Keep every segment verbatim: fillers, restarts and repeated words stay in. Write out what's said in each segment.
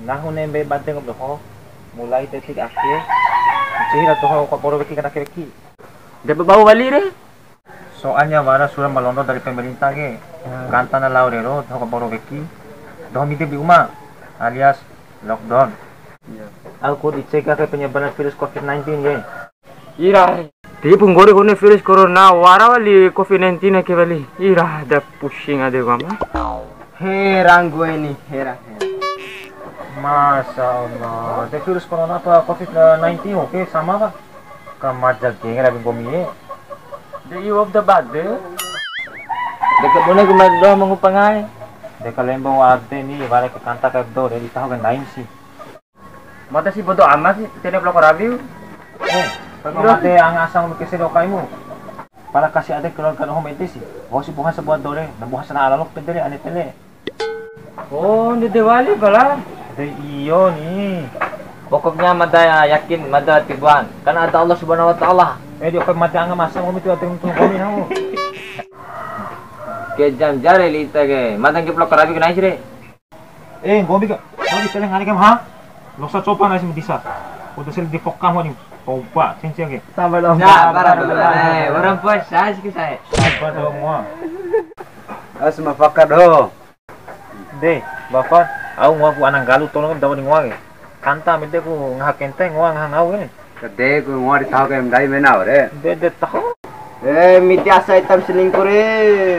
Nahu ne'e mbei bade nggomi doho, mulai detik ake, ncihi ra doho kaboro weki, kandake weki. De ba bau wali re? Soalnya wara sura ma londo dari pemerintah ke, kanta na lao rero, doho kaboro weki, doho midi di uma, alias lockdown. Iya. Au ku dicegah ke penyebaran virus covid nineteen ke. Ira. Tipu nggori kone virus corona, wara wali covid nineteen ke wali. Ira, da pusing ade gua mah. Herang gue ini, herang, herang. Masya Allah, de virus corona apa covid nineteen, oke, sama, Pak. Kamaja geng rabi nggomi e. De iwa da bade. De kabune ku ma doho ma ngupa ngaha e. De kalembo ade ni, wara ke kanta kai do, de ditaho ke ndaim si. Mada si bodo amat si, tene peloko rawi. Eh, kau mate anga asam lu kese do kaimu. Pala kasi ade keluarga doho mete si. Wa'u si buhan sabua dore, na buhan sana alalok pedere ane tele. Oh, ndede wali pala. De iyo ni. Pokoknya mada yakin, mada tibuan. Kan ada Allah Subhanahu wa Ta'ala. Eh, dia kau mate anga masa nggomi tu ade untung nggomi nau. Ke jam jare lita ke. Mada ke peloko rawi ke nais re. Eh, nggomi ka, nggomi tele ngani kam ha? Losa copa nasi ma disa. Udah sel di pokah wani. Coba, cincin ke. Sabar dong. Sabar, sabar. Eh, orang puasa sih saya. Sabar dong, wah. As mafaka do. De, Bapak, au ngoa ku ana nggalu tolong dawa di ngoa ke. Kanta mete ku ngaha kente, ngoa ngaha ngau ke. Kede ku ngoa di taho ke ndai mena ore. De, de taho. Eh, miti asa hitam selingkuh re.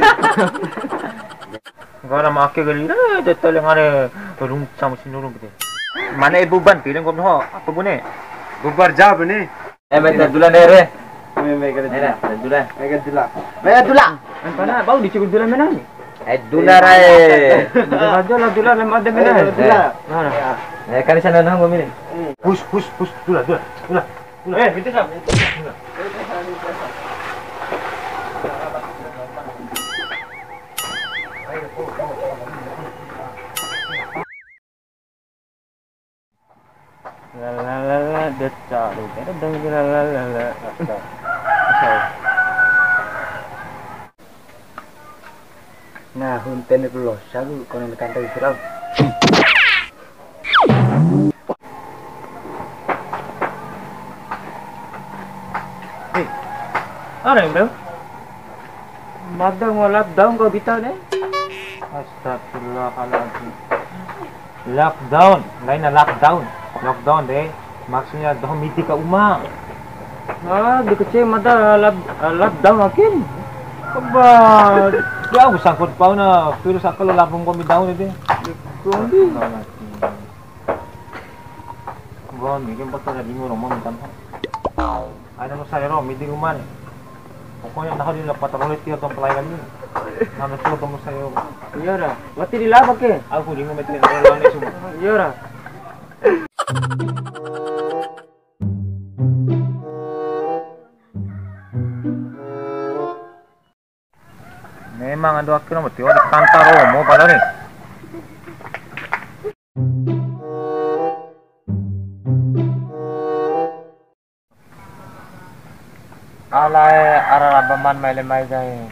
Gara ma ake gali, eh, de tele ngare runcam sinurung gitu. Mana ibu ban piring kau ho, apa bune? Bubar jawab ini. Eh, meta dula deh, re. Me, me, kena dula. Dula. Me, kena dula. Me, dula. Antara bau dicukul dula mena ni. Eh, dula, rai. Dula aja lah, dula, lem ada mena. Eh, dula. Mana? Eh, kali sana nang ngomong ini. Hus, hus, hus, dula, dula, dula. Eh, minta sama. La la la la, de caru, de dong, la la la la. Nah, hunten itu losa ku, kono di kantor Firaun. Eh, areng, Bro. Mada ngoa lockdown kau bita ne? Astagfirullahaladzim. Lockdown, laina lockdown. Lockdown de, maksudnya doho midi ka uma. Ah, di kecil mada lap-, lockdown makin. Kebal. Ya, aku sangkut pauna virus akal lambung kau mi down itu. Kombi. Astagfirullahaladzim. Ron, bikin foto ada di rumah minta. Ada nu saya ro, midi rumah ni. Pokoknya dah di lepas terlalu tiap tahun pelayanan ni. Nama tu kamu saya. Iya ra. Wati di laba ke? Aku di rumah itu orang ni semua. Iya ra. Memang ando ake lo mati, oh, di kanta romo pala ni. Alae, ara raba man mai le mai dae.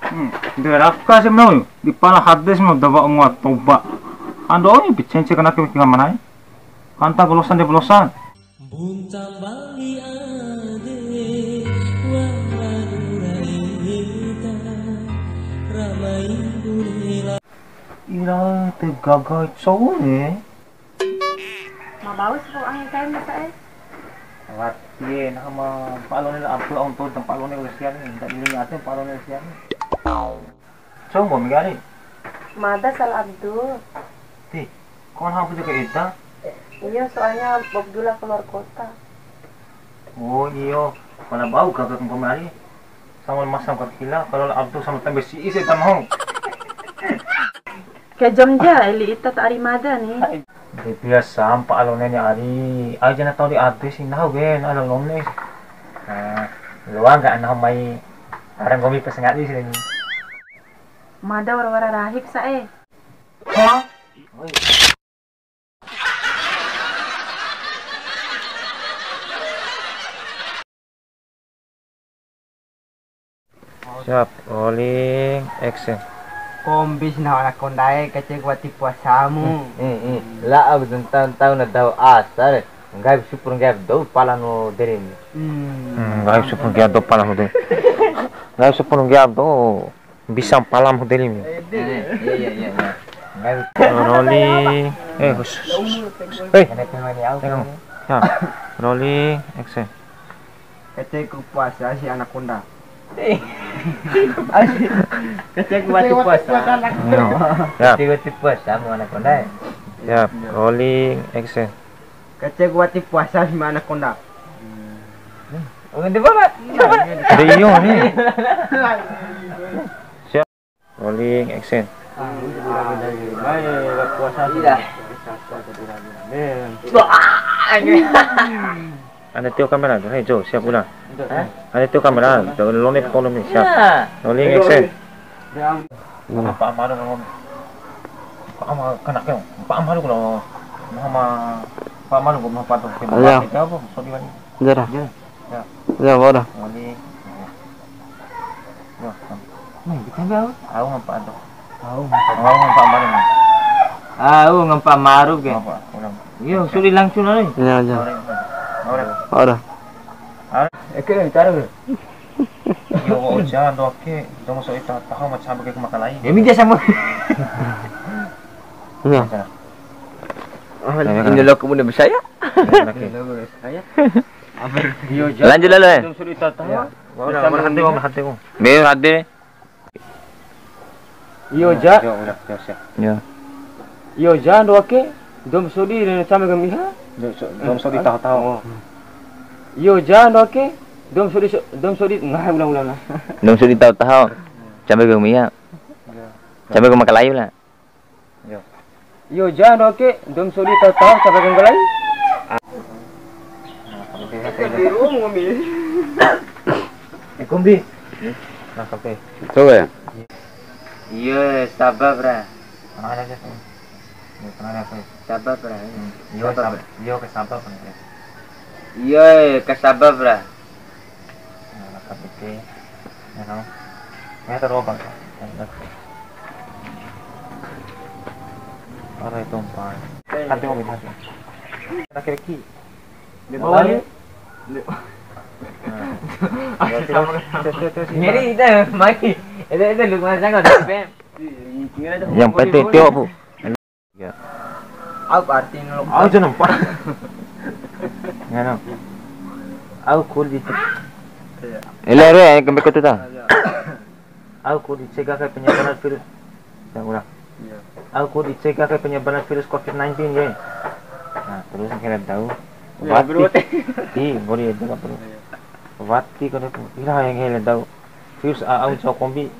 Hmm, de raka si mena, di pala hade si mena, dawa ngoa toba. Ando oi, bicence kana ke, ke mana ai? Kanta golosan de golosan. Bunta Bali ade, wara dura ita, ramai bunila. Ira te gaga cou e. Ma bau si angi kain masa e. Wati e, nah ma mpalone la abdu aun to mpalone usian ni, ndak ilingi ate mpalone usian ni. Conggo mi gari. Mada sal Abdul. Ti, kon hapu jaga ita? Iya, soalnya Bob Dula keluar kota. Oh iyo, pala bau gagak kemari. Sama masam kakila, kalau Abdul sama tembe si isi tamahong. Ke Jogja, eli ita ta ari mada ni. De biasa, mpa alone ni ari, aja na tau di ade si, nahu ke, na lone. Nah, loa nggak nahu mai, arang gomi pas nggak di sini. Mada wara-wara rahik sa'e. Hah? Siap, rolling, action. Kombi si nahu ana kondae, kacei ku wati puasamu. Hmm, hmm, hmm. La'a tentang tahu na dau asar, nggahi syukur nggahi dou pala no dere ni. Hmm. Hmm, nggahi syukur nggahi dou pala no dere. Nggahi syukur nggahi dou. Bisa mpalam hotel ini. Eh, iya, iya, iya, iya. Rolling. Eh, hus, hus, hus. Eh. Kena pemain ni au. Eh, kamu. Ya. Rolling, action. Kacei ku puasa si anakonda. Kacei ku wati puasa. Iya. Ya. Kacei ku wati puasa mu anakonda. Ya, rolling, action. Kacei ku wati puasa si ma anakonda. Oh, di mana? Di mana? Di iyo ni. Siap. Rolling, action. Puasa. Iya. Anda tio kamera tu, hei Jo, siap ulang. Hah? Anda tio kamera, lone polo ni, siap. Iya. Rolling, action. Mpa'a maru nggomi. Mpa'a ma-, kena ke, mpa'a maru kalau, nama, mpa'a maru nggomi, mpa'a tu. Iya. Apa? Sorry, Bang. Iya, dah. Iya. Iya. Iya, bawa dah. Wali. Yo, nih, kita enggak. Au mpa'a tu. Au mpa'a. Au mpa'a maru. Au mpa'a maru ke. Apa? Ulang. Yo, sudah langsung aja. Iya, iya. Ore. Ore. Ore. Eke, cara. Yo, oja, ando ake, dou ma sodi taho, taho ma cambe kai ku makalai. Ya, minta sama. Iya. Ini lo kamu udah bisa ya? Oke. Lanjut, Lalo, eh. Dou ma sodi taho, taho. Wara, wara hati ku, hati ku. Be, hati. Iyo ja. Yo, udah, yo, siap. Yo. Iyo ja, ando ake, dou ma sodi re cambe kai ku iha. Dou so-, dou ma sodi taho, taho. Oh. Iyo ja, ando ake, dou ma sodi so-, dou ma sodi, nah, ulang, ulang, ulang. Dou ma sodi taho, taho. Cambe kai ku iha. Iya. Cambe kai ku makalai lah. Iya. Iyo ja, ando ake, dou ma sodi taho, taho, cambe kai ku makalai. Di rumah, Mi. Eh, kombi. Nah, oke. Coba ya. Iyo, sabab ra. Tenang aja, Bang. Iyo, tenang aja, Bang. Sabab ra. Hmm. Iyo, sabab. Sab-, iyo, ke sabab, Bang. Iyo, ke sabab ra. Nah, oke. Ya, no. Ya, terus, Bang. Ora itu, Bang. Nanti mau minta. Terakhir ki. Di bawah ni. Di Ngeri ita, mai. Ede, ede, lu mana jangan, P M. Yang P T tio, Bu. Ya. Au arti nulu. Au jangan, Pak. Ngano. Au kul di. Iya. Ele, re, kembe kutu ta. Iya. Au ku di cegah kai penyebaran virus. Yang ulang. Iya. Au ku di cegah kai penyebaran virus covid nineteen, ya. Nah, terus akhirnya tahu. Iya, wati. Betul. Di, nggori ede kan perlu. Iya. Wati kone pu-, ira yang hele tahu. Virus a-, au cau kombi.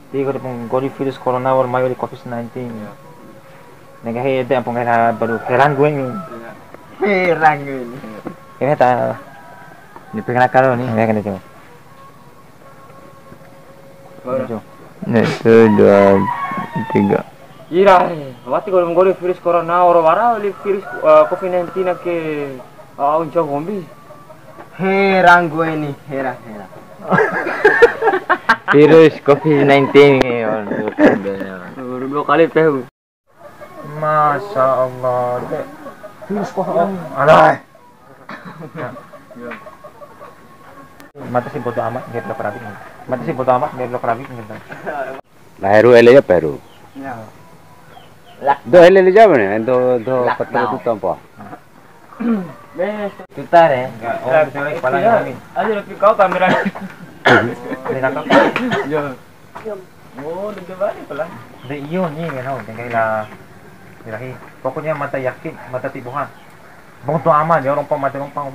Di kone pu nggori virus corona wa'ur mai wali covid nineteen. Iya. Nenggahi ede ampun kayak baru heran gue ini. Iya. Heran gue ini. Ini tak. Ini pengen akal nih, ya kan itu. Ora. Nih, satu, dua, tiga. Ira, wati kalau nggori virus corona, ora wara li virus, eh, covid nineteen ke, eh, au ncau kombi. Heran gue nih, heran, heran. Virus covid nineteen nih, waduh, baru dua kali pehu. Masya Allah, de. Virus corona. Alah. Mata si bodo amat, nggak belok rabi. Mata si bodo amat, nggak belok rabi, gitu. Lah, Heru ele ya, Heru. Ya. Do ele le jawab nih, do, do, lockdown. Tuta re. Enggak, oh, misalnya kepala kami. Ayo, tapi kau kamera. Ini kakak. Iya. Oh, udah coba nih, pelan. De iyo ni, ngena, tinggal lah. Ilahi. Pokoknya mata yakin, mata tibuhan. Bodo amat ya, orang pemati orang pang.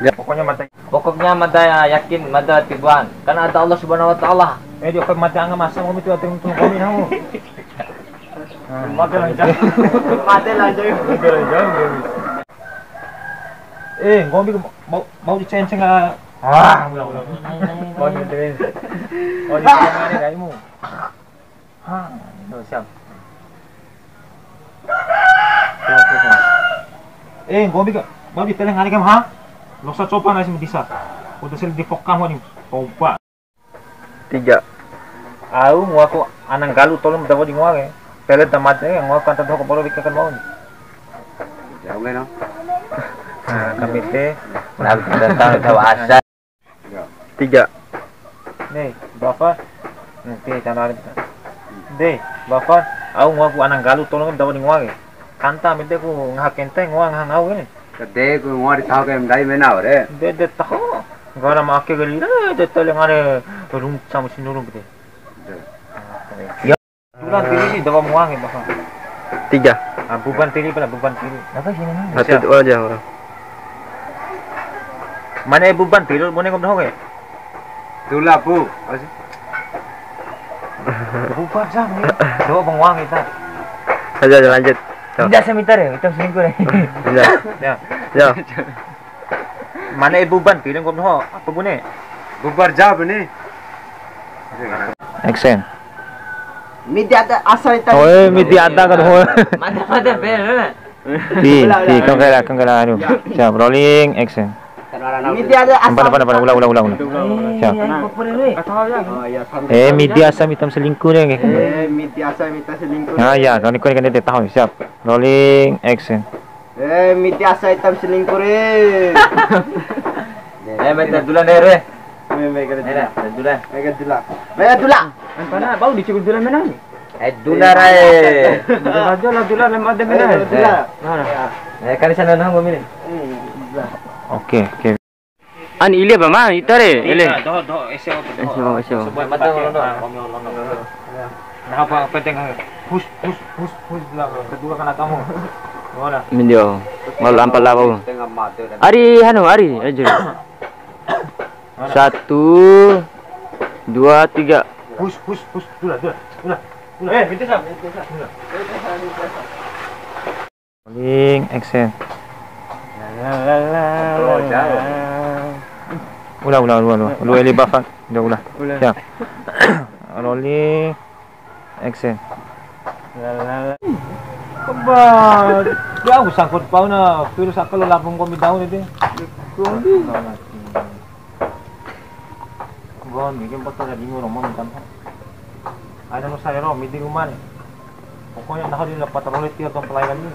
Ya. Pokoknya mata, pokoknya mata yakin, mata tibuhan. Karena ada Allah Subhanahu wa Ta'ala. Eh, dia mati angga masa, nggomi tu ati untung nggomi, nahu. Mati lancar. Mati lancar. Mati lancar, nggomi. Eh, nggomi mau, mau dicenceng, ah. Ah, ulang, ulang. Mau dicenceng. Oh, dicenceng kaimu. Ha, itu siap. Siap, siap, siap. Eh, nggomi ka, mau dipeleng hari kam, ha? Losa coba nasi bisa. Udah sel dipokam ni. Coba. Tiga. Au ngoaku ana nggalu tolu ma dawa di ngoa ke. Pele ta made, ngoaku anta doho ka boro wika kan mau ni. Jauh ke no. Nah, kami te. Nah, kita tahu, tahu asal. Tiga. Nih, Bafa. Nih, tanda kita. Deh, Bafa, au ngoaku ana nggalu tolu ma dawa di ngoa ke. Kanta mete ku ngaha kente, ngoa ngaha ngau ke ni. Kade ku ngoa di taho ke ndai mena ore. De, de taho. Nggara ma ake gali re, de tele ngare runca musi nurung gitu. De. Ya. Bulan tiri ni dawa muang gitu. Tiga. Ah, buban tiri pala, buban tiri. Apa sih namanya? Satu dua aja orang. Mana buban tiri, mana ngom doho ke? Dula, Bu. Apa sih? Buban sah, ni. Dawa muang kita. Aja, aja, lanjut. Cok. Tidak semeter ya, itu selingkuh ya. Tidak. Ya. Ya. Mana e buban, piring kau doho, apa bune? Bubar jab ni. Action. Midi ada asal itu. Oh, eh, midi ada kan, oh. Mada, mada, ber. Di, di, kau kira, kau kira, aduh. Siap, rolling, action. Midi ada asal. Empat, empat, empat, ulang, ulang, ulang, ulang. Siap. Eh, midi asam hitam selingkuh deh. Eh, midi asam hitam selingkuh. Ah, ya, kau ni, kau ni, kau ni, tahu, siap. Rolling, action. Eh, midi asa hitam selingkuh re. Eh, mega dula ne re. Mega dula. Mega dula. Mega dula. Antara bau dicikul dula menang. Eh, dula rai. Dula, dula, dula, lemah ada menang. Eh, dula. Nah, nah. Eh, kan di sana nang gua milih. Oke, oke. An ili apa ma ita re, ele. Doho, doho, ese, doho. Ese, ese. Sebuah mata, mati. Nah, apa, apa tengah? Hus, hus, hus, hus, bilang. Kedua kan kamu. Mana? Mindio. Malu ampat lawa. Ari, hanu, ari, aja. Satu, dua, tiga. Hus, hus, hus, dula, dula, dula, dula. Eh, minta sam. Rolling, action. Ulang, ulang, ulang, ulang. Lu eli bafak. Udah, ulang. Ulang. Siap. Rolling, action. Kebal. Ya, aku sangkut pau na virus akal lapung komi daun itu. Komi. Gua mikir pas ada di rumah minta. Ada nu saya ro, midi rumah ni. Pokoknya nahu di dapat rolling tiap tahun pelayanan ni.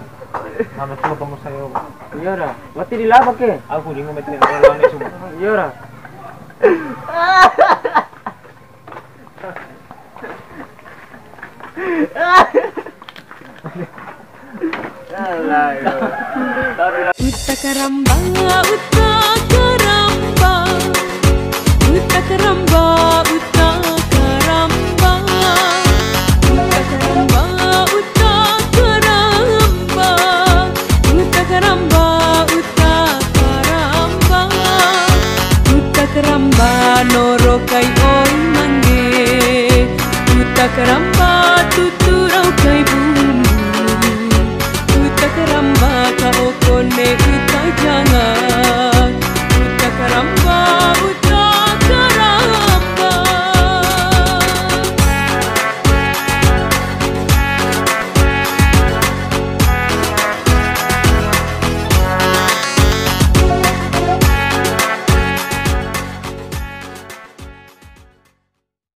Mana tuh kamu saya? Iya ra. Wati di laba ke? Aku di ngomong itu yang lawan itu. Iya ra. Uta karamba, uta karamba, uta karamba, uta karamba, uta karamba, uta karamba, uta karamba, uta karamba, uta karamba, noro kai oi mangge, uta karamba.